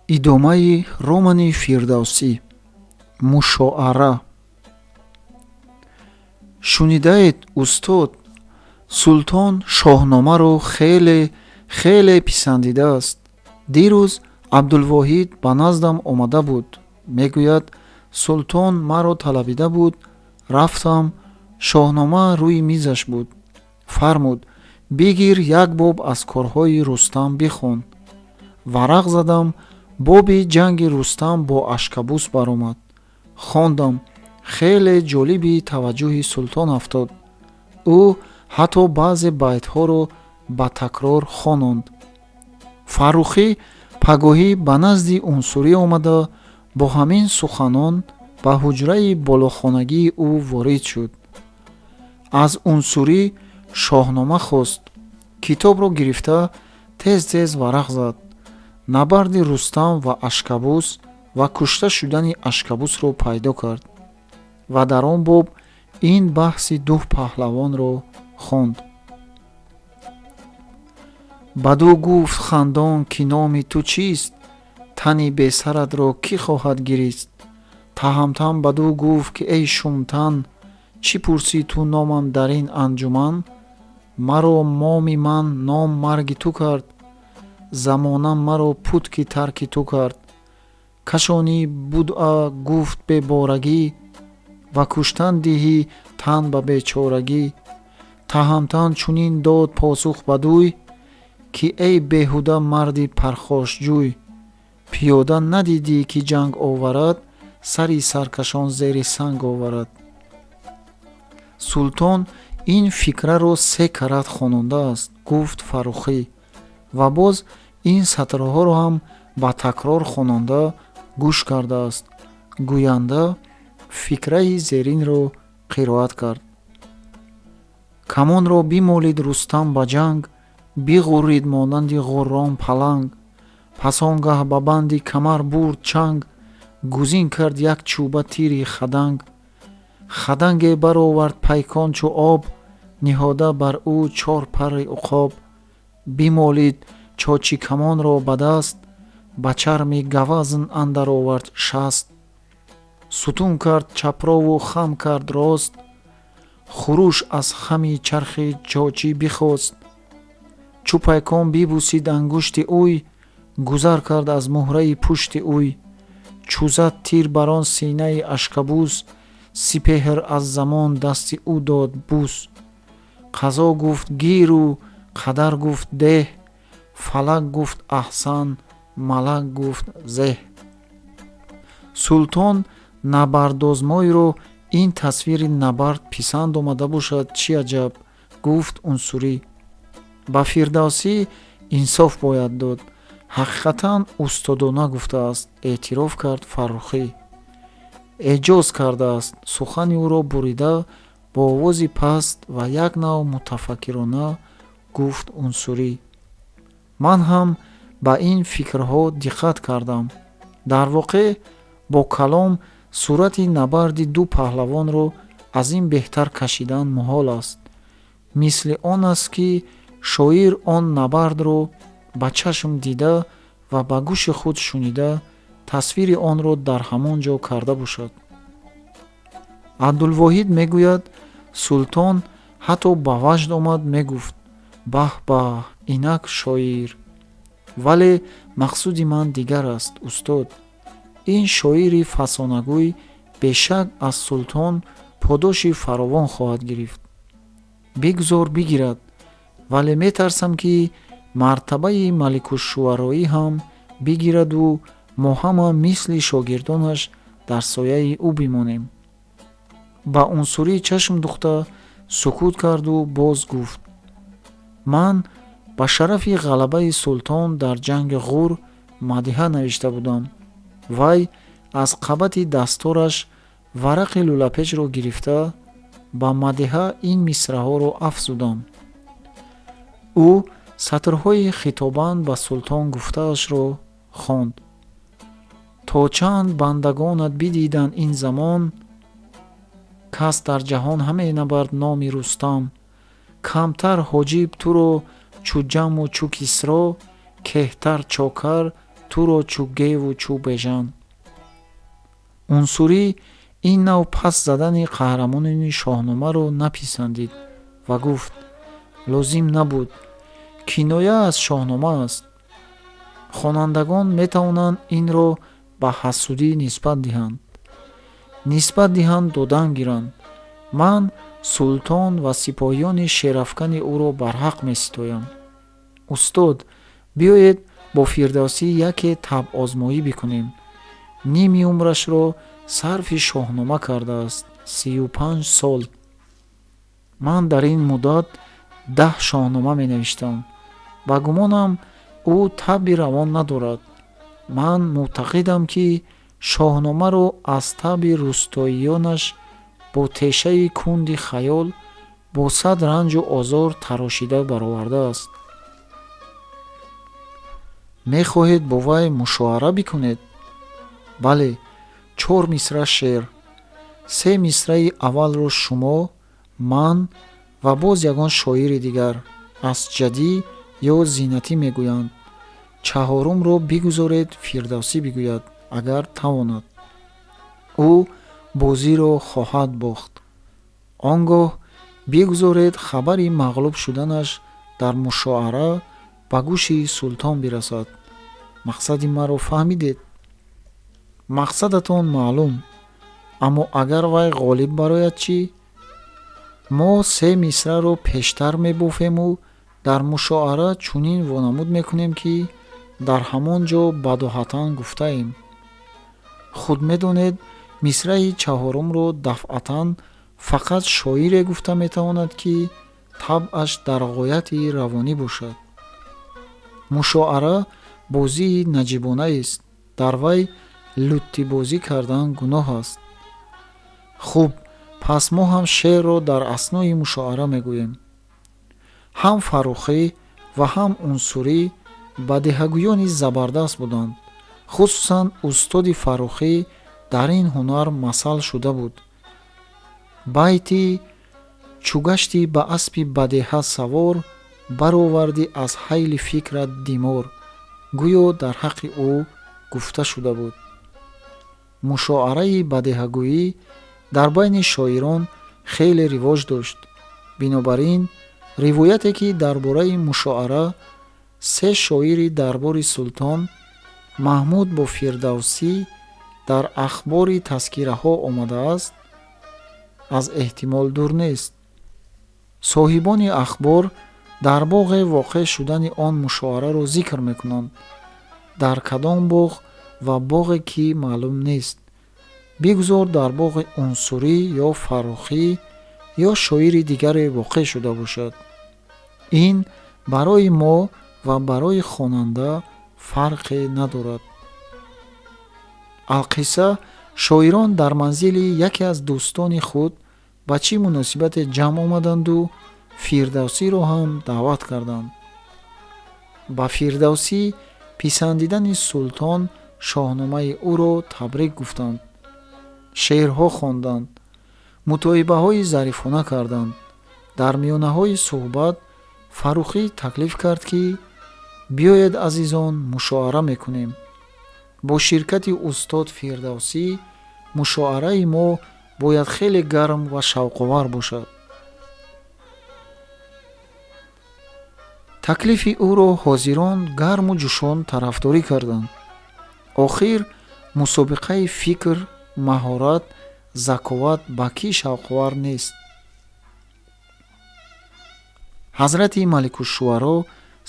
Идомаи романи Фирдавсӣ. Мушоара. Шунидаед, устод, султон Шоҳномаро хеле хеле писандидааст. Дирӯз Абдулвоҳид ба наздам омада буд. Мегӯяд, султон маро талабида буд. Рафтам, Шоҳнома рӯи мизаш буд. Фармуд: «Бигир, як боб аз корҳои Рустам бихон». Варақ задам, боби ҷанги Рустам бо Ашкабус баромад. Хондам, хеле ҷолиби таваҷҷӯҳи султон афтод. Ӯ ҳатто баъзе байтҳоро ба такрор хононд. Фаррухӣ пагоҳӣ ба назди Унсурӣ омада, бо ҳамин суханон ба ҳуҷраи болохонагии ӯ ворид шуд. Аз Унсурӣ Шоҳнома хост. Китобро гирифта, тез тез варақ зад. Набарди Рустам ва Ашкабус ва кушта шудани Ашкабусро пайдо кард ва дар он боб ин баҳси ду паҳлавонро хонд: «Бадӯ гуфт хандон, ки номи ту чист? Тани бесаратро кӣ хоҳад гирист? Таҳамтан бадӯ гуфт, ки эй шумтан, чӣ пурсӣ ту номам дар ин анҷуман? Маро моми ман ном марги ту кард, замона маро путки тарки ту кард. Кашонӣ будъа гуфт беборагӣ ва куштан диҳӣ тан ба бечорагӣ». Таҳамтан чунин дод посух бадӯй, ки эй беҳуда марди пархошҷӯй, пиёда надидӣ, ки ҷанг оварад, сари саркашон зери санг оварад. «Султон ин фикраро се карат хонондааст, — гуфт Фаррухӣ ва боз ин сатрҳоро ҳам ба такрор хононда гӯш кардааст». Гӯянда фикраи зеринро қироат кард: «Камонро бимолид Рустам ба ҷанг, биғуррид монанди ғуррон паланг. Пас он гаҳ ба банди камар бурд чанг, гузин кард як чӯба тири хаданг. Хаданге баровард пайкон чӯ об, ниҳода бар ӯ чор парри уқоб. Бимолид чочи камонро ба даст, ба чарми гавазн андар овард шаст. Сутун кард чапрову хам кард рост, хуруш аз хами чархи чочӣ бихост. Чӯ пайкон бибусид ангушти ӯй, гузар кард аз муҳраи пушти ӯй. Чӯ зад тир бар он синаи Ашкабус, Сипеҳр аз замон дасти ӯ дод бус. Қазо гуфт гиру қадар гуфт деҳ, фалак гуфт аҳсан, малак гуфт зеҳ». «Султон набардозмойро ин тасвири набард писанд омада бошад, чӣ аҷаб», — гуфт Унсурӣ. «Ба Фирдавсӣ инсоф бояд дод, ҳақиқатан устодона гуфтааст», — эътироф кард Фаррухӣ. «Эъҷоз кардааст», — сухани ӯро бурида, бо овози паст ва як нав мутафаккирона гуфт Унсурӣ: «Ман ҳам ба ин фикрҳо диққат кардам. Дар воқеъ, бо калом сурати набарди ду паҳлавонро аз ин беҳтар кашидан муҳол аст. Мисли он аст, ки шоир он набардро ба чашм дида ва ба гӯши худ шунида, тасвири онро дар ҳамон ҷо карда бошад». Абдулвоҳид мегӯяд, султон ҳатто ба ваҷд омад, мегуфт: «Баҳ баҳ, инак шоир!» «Вале мақсуди ман дигар аст, устод. Ин шоири фасонагӯй бешак аз султон подоши фаровон хоҳад гирифт». «Бигзор бигирад, вале метарсам, ки мартабаи маликушшуароӣ ҳам бигираду мо ҳама мисли шогирдонаш дар сояи ӯ бимонем». Ба Унсурӣ чашм духта сукут карду боз гуфт: «Ман ба шарафи ғалабаи султон дар ҷанги Ғур мадиҳа навишта будам». Вай аз қабати дастораш варақи лӯлапечро гирифта, «Ба мадиҳа ин мисраҳоро афзудам». Ӯ сатрҳои хитобан ба султон гуфтаашро хонд: «То чанд бандагонат бидиданд ин замон, кас дар ҷаҳон ҳаме набард номи Рустам. Камтар ҳоҷиб туро чу Ҷаму чу Кисро, кеҳтар чокар Туро чу геву чу бежан. Унсурӣ ин нав пас задани қаҳрамонони Шоҳномаро написандид ва гуфт: лозим набуд, киноя аз Шоҳнома аст. Хонандагон метавонанд инро ба ҳасудӣ нисбат диҳанд. Нисбат диҳанд, додан гиранд. Ман султон ва сипоҳиёни шерафкани ӯро барҳақ меситоям. Устод, биёед бо Фирдавсӣ яке табъозмоӣ бикунем. Ними умрашро сарфи Шоҳнома кардааст, 35 сол. Ман дар ин муддат 10 шоҳнома менавиштам. Ба гумонам, ӯ табъи равон надорад. Ман мӯътақидам, ки Шоҳномаро аз табъи рустоиёнаш бо тешаи кунди хаёл бо сад ранҷу озор тарошида баровардааст. Мехоҳед бо вай мушоара бикунед? Бале, 4 мисра шеър. 3 мисраи аввалро шумо, ман ва боз ягон шоири дигар Асҷадӣ ё Зинатӣ мегӯянд. Чаҳорумро бигузоред Фирдавсӣ бигӯяд, агар тавонад. Ӯ бозиро хоҳад бохт. Он гоҳ бигузоред хабари мағлуб шуданаш дар мушоара ба гӯши султон бирасад. Мақсади маро фаҳмидед? Мақсадатон маълум. Аммо агар вай ғолиб барояд чӣ? Мо 3 мисраро пештар мебофему дар мушоара чунин вонамуд мекунем, ки дар ҳамон ҷо бадоҳатан гуфтаем. Худ медонед, мисраи чаҳорумро дафъатан фақат шоире гуфта метавонад, ки табъаш дар ғояти равонӣ бошад. Мушоара бозии наҷибонаест. Дар вай луттибозӣ кардан гуноҳ аст. Хуб, пас мо ҳам шеърро дар аснои мушоара мегӯем. Ҳам Фаррухӣ ва ҳам Унсурӣ бадеҳагӯёни забардаст буданд. Хусусан устоди Фаррухӣ дар ин ҳунар масал шуда буд. Байти чу гашти ба аспи бадеҳа савор, баровардӣ аз ҳайли фикрат димор, гӯё дар ҳаққи ӯ гуфта шуда буд. Мушоараи бадеҳагӯӣ дар байни шоирон хеле ривоҷ дошт. Бинобар ин ривояте, ки дар бораи мушоара се шоири дарбори султон Маҳмуд бо Фирдавсӣ дар ахбори тазкираҳо омадааст, аз эҳтимол дур нест. Соҳибони ахбор дар боғе воқеъ шудани он мушоараро зикр мекунанд. Дар кадом боғ ва боғе ки маълум нест. Бигузор дар боғи Унсурӣ ё Фаррухӣ ё шоири дигаре воқеъ шуда бошад. Ин барои мо ва барои хонанда фарқе надорад. Алқисса, шоирон дар манзили яке аз дӯстони худ ба чӣ муносибате ҷамъ омаданду Фирдавсиро ҳам даъват карданд. Ба Фирдавсӣ писандидани султон шоҳномаи ӯро табрик гуфтанд, шеърҳо хонданд, мутоибаҳои зарифона карданд. Дар миёнаҳои суҳбат Фаррухӣ таклиф кард, ки биёед, азизон, мушоара мекунем. Бо ширкати устод Фирдавсӣ мушоараи мо бояд хеле гарм ва шавқовар бошад. Таклифи ӯро ҳозирон гарму ҷӯшон тарафдорӣ карданд. Охир мусобиқаи фикр, маҳорат, заковат ба кӣ шавқовар нест? Ҳазрати Маликушшуаро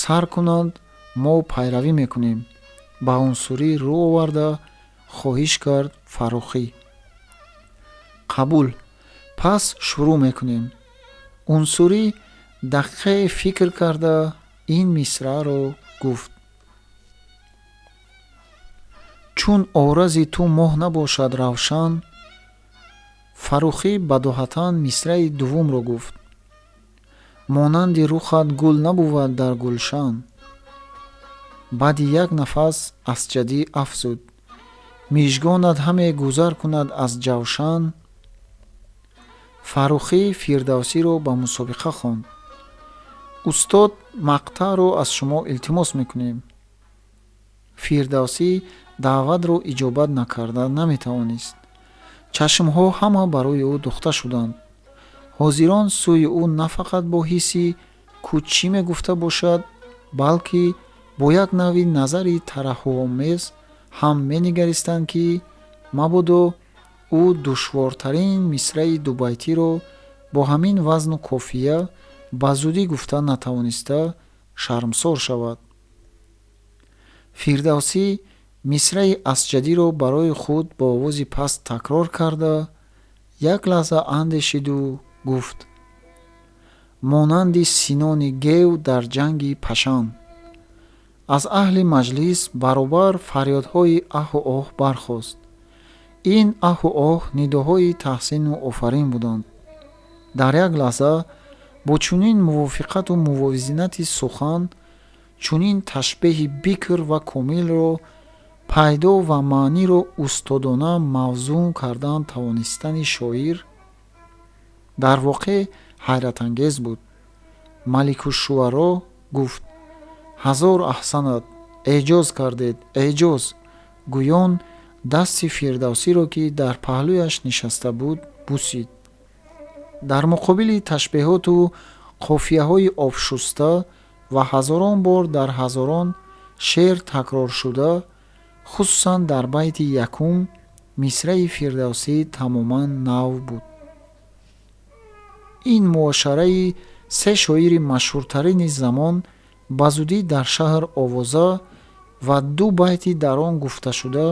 сар кунанд, мо пайравӣ мекунем. Ба Унсурӣ рӯ оварда хоҳиш кард Фаррухӣ. Қабул, пас шурӯъ мекунем. Унсурӣ дақиқае фикр карда ин мисраъро гуфт: чун орази ту моҳ набошад равшан. Фаррухӣ бадоҳатан мисраи дуввумро гуфт: монанди рухат гул набувад дар гулшан. Баъди як нафас Асҷадӣ афзуд: мижгонат ҳаме гузар кунад аз ҷавшан. Фаррухӣ Фирдавсиро ба мусобиқа хонд. Устод, мақтаъро аз шумо илтимос мекунем. Фирдавсӣ даъватро иҷобат накарда наметавонист. Чашмҳо ҳама барои ӯ духта шуданд. Ҳозирон сӯи ӯ на фақат бо ҳисси ку чӣ мегуфта бошад, балки бо як навъи назари тараҳҳумомез ҳам менигаристанд, ки мабодо ӯ душвортарин мисраи дубайтиро бо ҳамин вазну қофия ба зудӣ гуфта натавониста шармсор шавад. Фирдавсӣ мисраи асҷадиро барои худ бо овози паст такрор карда, як лаҳза андешиду гуфт: монанди синони гев дар ҷанги пашан. Аз аҳли маҷлис баробар фарёдҳои аҳу оҳ бархост. Ин аҳу оҳ нидоҳои таҳсину офарин буданд. Дар як лаҳза бо чунин мувофиқату мувозинати сухан чунин ташбеҳи бикр ва комилро пайдо ва маъниро устодона мавзун кардан тавонистани шоир дар воқеъ ҳайратангез буд. Маликушшуаро гуфт: ҳазор аҳсанат, эъҷоз кардед, эъҷоз. Гӯён дасти Фирдавсиро, ки дар паҳлӯяш нишаста буд, бусид. Дар муқобили ташбеҳоту қофияҳои обшуста ва ҳазорон бор дар ҳазорон шеър такроршуда, хусусан дар байти якум, мисраи Фирдавсӣ тамоман нав буд. Ин муошараи се шоири машҳуртарини замон ба зудӣ дар шаҳр овоза ва ду байти дар он гуфташуда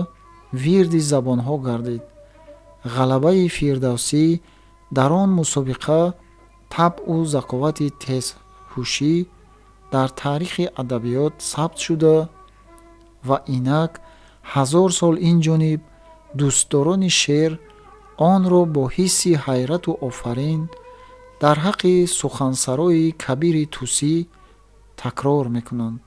вирди забонҳо гардид. Ғалабаи Фирдавсӣ дар он мусобиқа табъу заковати тезҳушӣ дар таърихи адабиёт сабт шуда ва инак 1000 сол ин ҷониб дӯстдорони шеър онро бо ҳисси ҳайрату офарин дар ҳаққи сухансарои кабири тӯсӣ такрор мекунанд.